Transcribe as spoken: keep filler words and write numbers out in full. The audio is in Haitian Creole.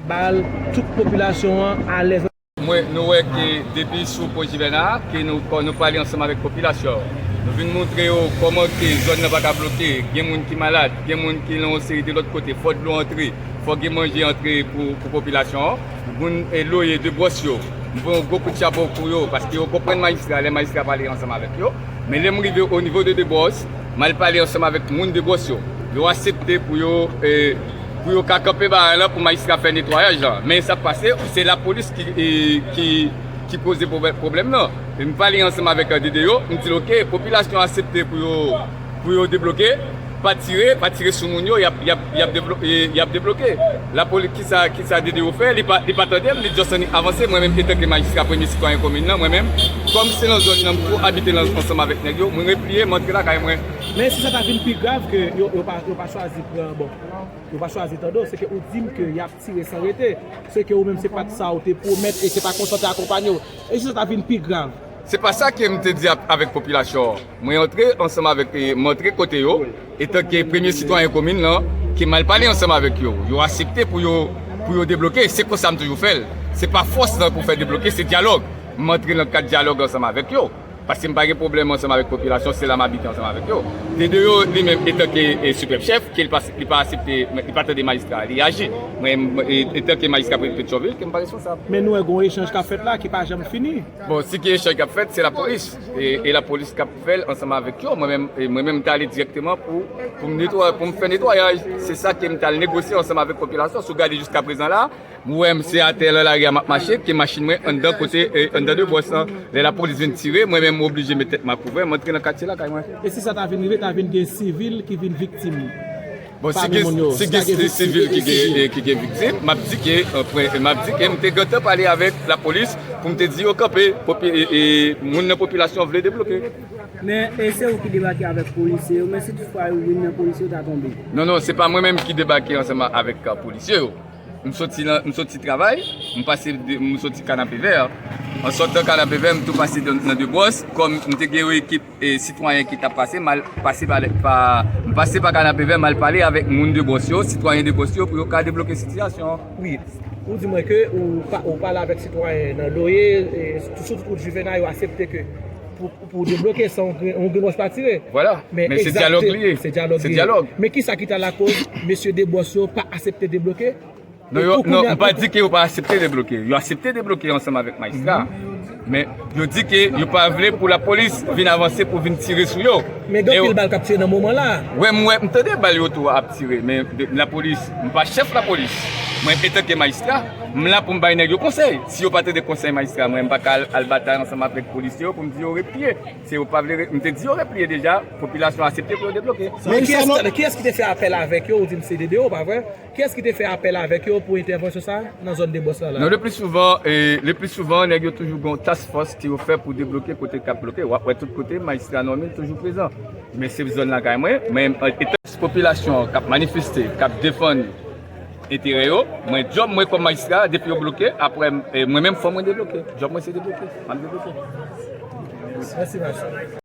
Bal, tout popilasyon an alèz. Mwen, nou wè ke depi sou pon Jivèna, ke nou, nou pale ansanm avèk popilasyon. Nou vin montre yo kòman ke zòn nan pa ka bloke, gen moun ki malad, gen moun ki nan yon seri de lòt kote, fò dlo antre, fò gen manje antre pou, pou popilasyon an. Moun e loye de bwòs yo, m voye yon gwo kout chapo pou yo, paske yo konprann majistra, lè majistra pale ansanm avèk yo. Men lè m rive o nivo de de bwòs, m al pale ansanm avèk moun de bwòs yo. Yo aksepte pou yo, e, pou yo ka kanpe bagay lan pou majistra fè netwayaj lan. Men sa k pase, se lapolis ki, e, ki, ki poze pwoblèm nan. E m pale ansanm avèk, e, dede yo, m di l, oke, popilasyon aksepte pou yo, pou yo debloke, pa tire, pa tire sou moun yo, y ap, y ap, y ap, deblo, e, y ap debloke. Lapolis, kisa, kisa dede yo fè, li pa, li pa tande m, li just annik avanse, mwen menm, etanke majistra premye sitwayen komin nan, mwen menm, kòm se nan zòn nan m tou abite ansanm avèk nèg yo, mwen repliye, m antre lakay mwen. Men si sa ta vin pi grav ke yo, yo pa, yo pa chwazi pran, bon, yo pa chwazi tande w, se ke ou di m ke y ap tire san rete, se ke ou menm se pa t sa ou te pwomèt e se pa konsa w te akonpanye w. E si sa ta vin pi grav? Se pa sa ke m te di avèk popilasyon an. Mwen antre ansanm avèk, e, m antre kote yo, etanke premye sitwayen komin nan, ke m al pale ansanm avèk yo. Yo aksepte pou yo, pou yo debloke. Se konsa m toujou fè l. Se pa fòs lan pou fè debloke, se dyalòg. M antre nan kad dyalòg ansanm avèk yo. Paske m pa gen pwoblèm ansanm avèk popilasyon, se la m abite ansanm avèk yo. Dede yo, li menm, etanke, e, sipèf chèf, ke li pa, li pa aksepte, li pa tande majistra, li aji. Mwen, e, etanke majistra Petyonvil, ke m pa responsab. Men nou wè gon echanj k ap fèt la ki pa janm fini. Bon, si gen echanj k ap fèt, se lapolis. E, e lapolis k ap fè l ansanm avèk yo. Mwen menm, e, mwen menm, m t ale dirèkteman pou, pou m netwaye, pou m fè netwayaj. Se sa ke m t al negosye ansanm avèk popilasyon. Si w gade jiska prezan la, m wè m se atè lan lari a m ap mache, ke machin mwen anndan kote, e, anndan de bwòs lan. Lè lapolis vin tire, mwen menm m oblije met tèt m a kouvè, m antre nan katye lakay mwen. E si sa ta vin rive, ta vin gen sivil ki vin viktim? Bon, si gen, si gen sivil ki gen, ki gen viktim, m ap di ke, m ap di ke m te gentan pale avèk lapolis pou m te di yo kanpe, e, e, moun nan popilasyon vle debloke. Men, e se ou ki debake avèk polisye yo, men si toutfwa youn nan polisye yo ta tonbe? Non, non, se pa mwen menm ki debake ansanm avèk, e, polisye yo. M soti nan, m soti travay, m pase, m soti Kanapevè. An sòtan Kanapevè, m tou pase nan, nan de bwòs, kòm m te gen yon ekip e sitwayen ki t ap pase, m al pase pa, pa, m pase pa Kanapevè, m al pale avèk moun de bwòs yo, sitwayen de bwòs yo, pou yo ka debloke sitiyasyon an. Wi. Ou di mwen ke ou, pa, ou pale avèk sitwayen nan Loye, e, sou tout wout Juvena, yo aksepte ke pou, pou debloke san yon grenwòch pa tire. Vwala. Men se dyalòg li ye. Se dyalòg li ye. Men kisa ki ta lakoz mesye de bwòs yo pa aksepte debloke? Non, yo, non, m pa di ke yo pa aksepte debloke. Yo aksepte debloke ansanm avèk majistra. Men yo di ke yo pa vle pou lapolis vin avanse pou vin tire sou yo. Men gen anpil bal k ap tire nan moman la. Wè, m wè, m tande bal yo tou ap tire. Men lapolis, m pa chèf lapolis. Mwen, etanke majistra, m la pou m bay nèg yo konsèy. Si yo pa tande konsèy majistra, mwen, m pa ka al, al batay ansanm avèk polisye yo pou m di yo repliye. Si yo pa vle, m te di yo repliye deja, popilasyon aksepte pou yo debloke. Men kiyès ki te fè apèl avèk yo? Ou di m se dede yo, pa vre? Kiyès ki te fè apèl avèk yo pou entèvansyon sa a nan zòn de bwòs la? Non, le pli souvan, e, le pli souvan, nèg yo toujou gen yon task force ke yo fè pou debloke kote k ap bloke. W ap wè tout kote, majistra Normil toujou prezan. Men se zòn lakay mwen, men, e, etan popilasyon an k ap manifeste, k ap defann enterè yo, mwen, djòb mwen kòm majistra, depi yo bloke, apre, e, mwen menm, fò mwen debloke. Djòb mwen se debloke. M ap debloke. Mèsi, mèsi.